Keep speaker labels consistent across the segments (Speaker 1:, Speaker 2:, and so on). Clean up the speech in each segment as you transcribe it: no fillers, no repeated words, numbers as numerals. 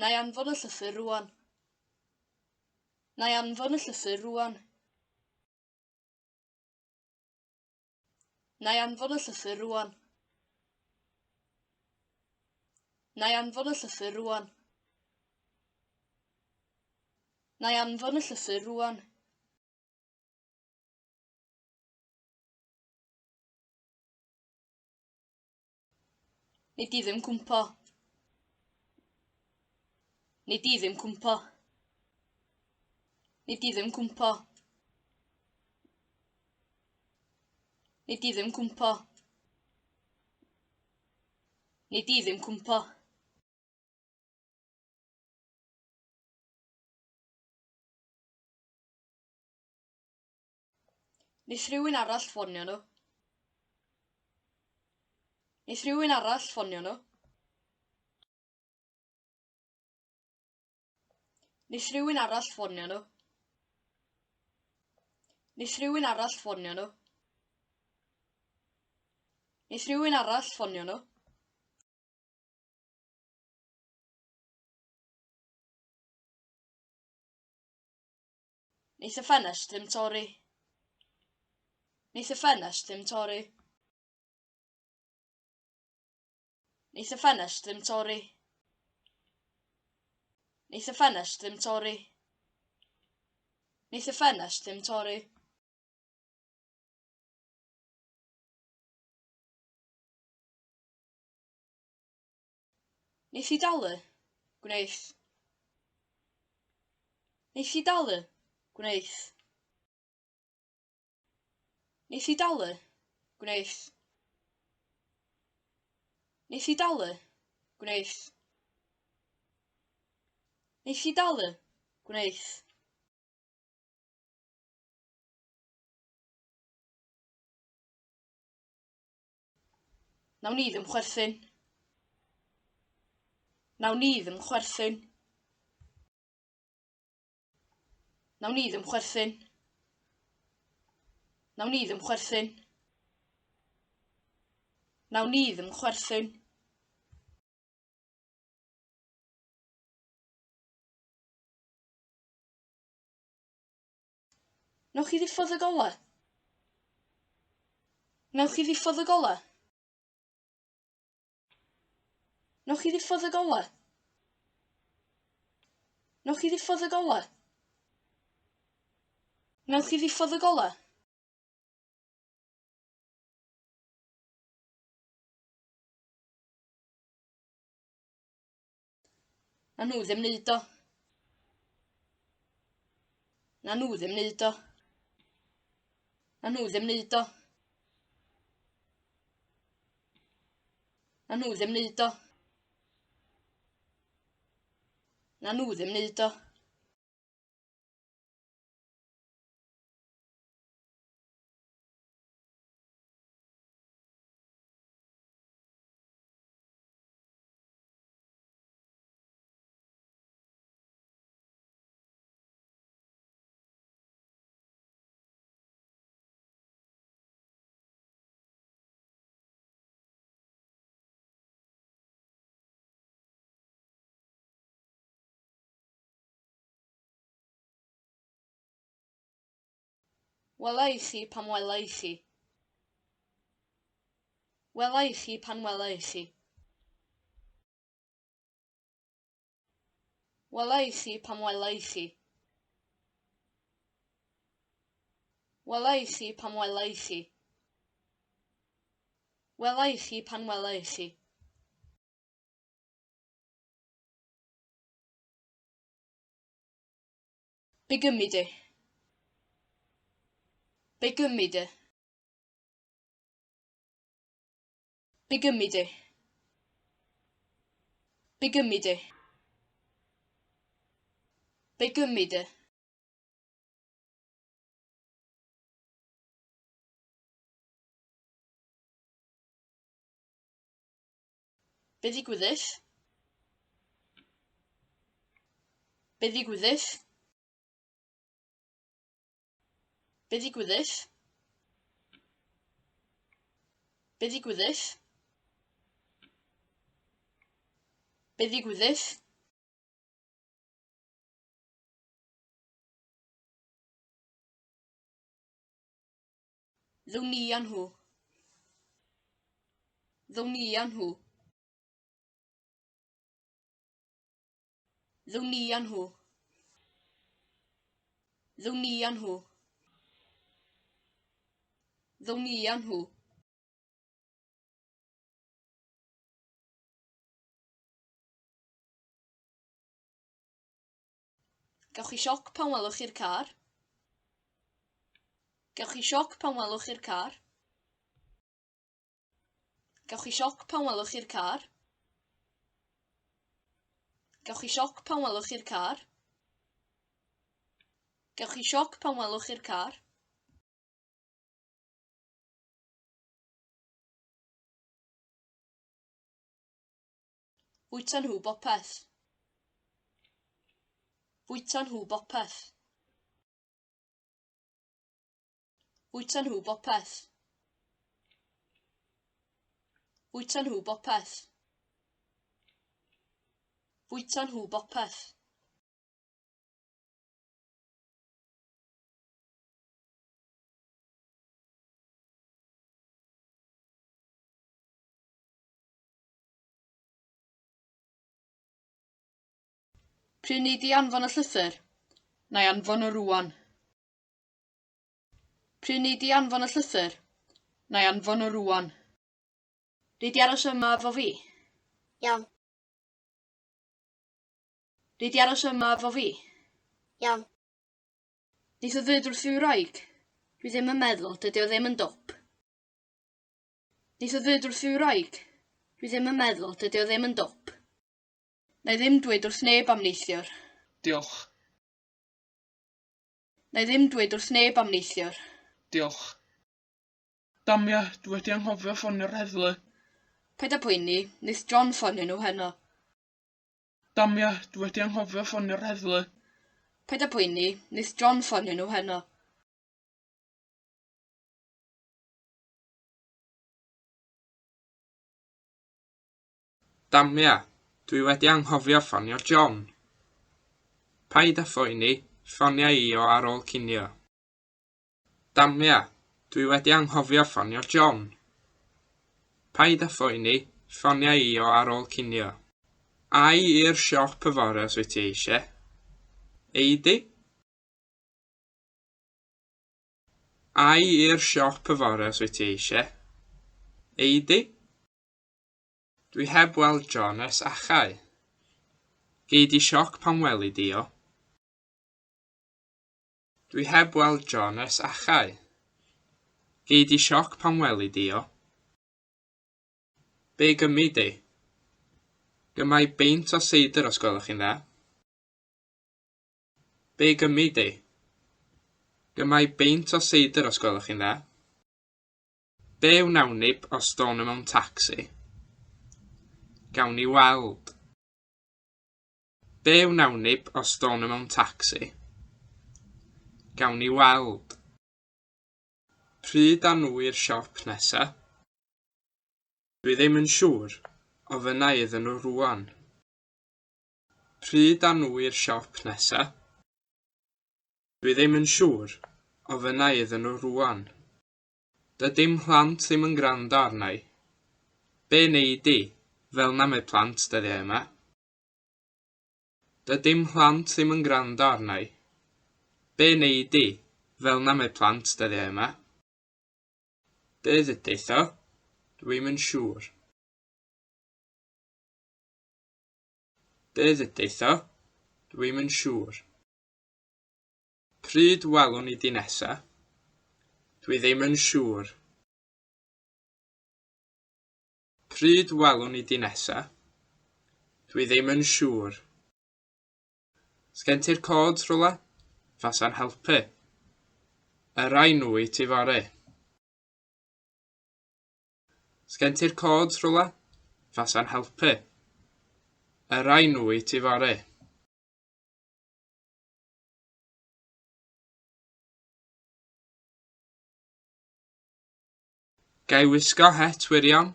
Speaker 1: Na i anfon y llythyr rŵan. Na i anfon y llythyr rŵan. Na i anfon y llythyr rŵan. Na i anfon y llythyr rŵan. Na i anfon y llythyr rŵan. Nei di ddim cwmpo. Nei di ddim cwmpo. Nei di ddim cwmpo. Nei di ddim cwmpo. Nei di ddim cwmpo. Neith rhywun arall ffonio nhw. Neith rhywun arall ffonio nhw. Neith rhywun arall ffonio nhw. Neith rhywun arall ffonio nhw. Neith rhywun arall ffonio nhw. Neith y ffenest ddim torri. Neith y ffenest ddim torri. Neith y ffenest ddim torri. Neith y ffenest ddim torri. Neith y ffenest ddim torri. Wneith hi dalu? Gwneith. Wneith hi dalu? Gwneith. Wneith hi dalu? Gwneith. Wneith hi dalu? Gwneith. Wneith hi dalu? Gwneith. Nawn ni ddim chwerthin. Nawn ni ddim chwerthin. Nawn ni ddim chwerthin. Nawn ni ddim chwerthin. Nawn ni ddim chwerthin. Newch chi ddiffodd y golau? Newch chi ddiffodd y golau? Newch chi ddiffodd y golau? Newch chi ddiffodd y golau? Newch chi ddiffodd y golau? Na nhw ddim wneud o. Na nhw ddim wneud o. Na nhw ddim wneud o. Na nhw ddim wneud o. Na nhw ddim wneud o. Wela i chi pan wela i chi. Wela i chi pan wela i chi. Wela i chi pan wela i chi. Wela i chi pan wela i chi. Wela i chi pan wela i chi. Be gymi di? Be gymi di? Be gymi di? Be gymi di? Be gymi di? Be ddigwyddith? Be ddigwyddith? Be ddigwyddith? Be ddigwyddith? Be ddigwyddith? Ddown ni â nhw. Ddown ni â nhw. Ddown ni â nhw. Ddown ni â nhw. Ddown ni â nhw. Gewch chi sioc pan welwch chi'r car. Gewch chi sioc pan welwch chi'r car. Gewch chi sioc pan welwch chi'r car. Gewch chi sioc pan welwch chi'r car. Gewch chi sioc pan welwch chi'r car. Fwyta nhw bopeth. Fwyta nhw bopeth. Fwyta nhw bopeth. Fwyta nhw bopeth. Fwyta nhw bopeth. Pryd wnei di anfon y llythyr? Na i anfon o rŵan. Pryd wnei di anfon y llythyr? Na i anfon o rŵan. Wnei di aros yma efo fi?
Speaker 2: Iawn.
Speaker 1: Wnei di aros yma efo fi?
Speaker 2: Iawn.
Speaker 1: Neith o ddweud wrth ei wraig? Dwi ddim yn meddwl, dydy o ddim yn dwp. Neith o ddweud wrth ei wraig? Dwi ddim yn meddwl, dydy o ddim yn dwp. Na i ddim dweud wrth neb am neithiwr.
Speaker 3: Diolch.
Speaker 1: Na i ddim dweud wrth neb am neithiwr.
Speaker 3: Diolch. Damia, dwi wedi anghofio ffonio'r heddlu.
Speaker 1: Paid â poeni, neith John ffonio nhw heno.
Speaker 3: Damia, dwi wedi anghofio ffonio'r heddlu.
Speaker 1: Paid â poeni, neith John ffonio nhw heno.
Speaker 4: Damia, dwi wedi anghofio ffonio John. Paid â phoeni, ffonia i o ar ôl cinio. Damia, dwi wedi anghofio ffonio John. Paid â phoeni, ffonia i o ar ôl cinio. Ai i'r siop yfory os wyt ti eisiau. Ei di? Ai i'r siop yfory os wyt ti eisiau. Ei di? Dwi heb weld John ers achau. Gei di sioc pan weli di o. Dwi heb weld John ers achau. Gei di sioc pan weli di o. Be gymi di? Gymai beint o seidr os gwelwch chi'n dda. Be gymi di? Gymai beint o seidr os gwelwch chi'n dda. Be wnawn ni os down nhw mewn tacsi? Gawn ni weld. Be wnawn ni os down nhw mewn tacsi? Gawn ni weld. Pryd â nhw i'r siop nesa? Dwi ddim yn siŵr, ofynna iddyn nhw rŵan. Pryd â nhw i'r siop nesa? Dwi ddim yn siŵr, ofynna iddyn nhw rŵan. Dydy mhlant ddim yn gwrando arna i. Be wnei di, fel 'na mae plant dyddiau yma? Dydy mhlant ddim yn gwrando arna i. Be wnei di, fel 'na mae plant dyddiau yma? Be ddeudith o? Dwi'm yn siŵr. Be ddeudith o? Dwi'm yn siŵr. Pryd welwn i di nesa? Dwi ddim yn siŵr. Pryd welwn i di nesa? Dwi ddim yn siŵr. Sgen ti'r codes rhywle? Fasa'n helpu. Yrrai nhw i ti fory. Sgen ti'r codes rhywle? Fasa'n helpu. Yrrai nhw i ti fory. Ga i wisgo het wirion?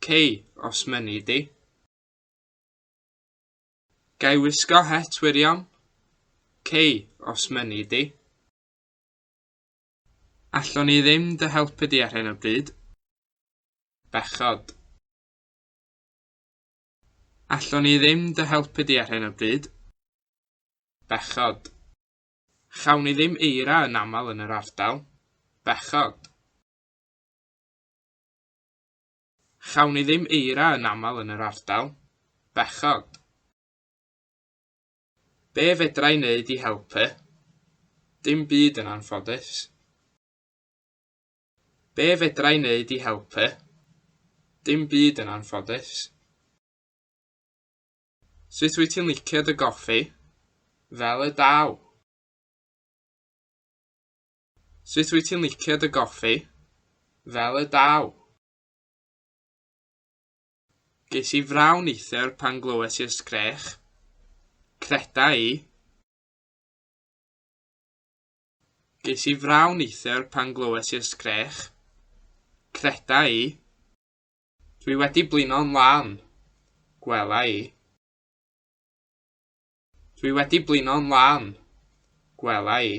Speaker 4: Cei, os mynni di. Ga i wisgo het wirion? Cei, os mynni di. Allwn i ddim dy helpu di ar hyn o bryd. Bechod. Allwn i ddim dy helpu di ar hyn o bryd. Bechod. Chawn ni ddim eira yn aml yn yr ardal. Bechod. Chawn ni ddim eira yn aml yn yr ardal. Bechod. Be fedra i wneud i helpu? Dim byd yn anffodus. Be fedra i wneud i helpu? Dim byd yn anffodus. Sut wyt ti'n licio dy goffi? Fel y daw. Sut wyt ti'n licio dy goffi? Fel y daw. Ges i fraw neithiwr pan glywes i'r sgrech. Creda i. Ges i fraw neithiwr pan glywes i'r sgrech. Creda i. Dwi wedi blino'n lân. Gwela i. Dwi wedi blino'n lân. Gwela i.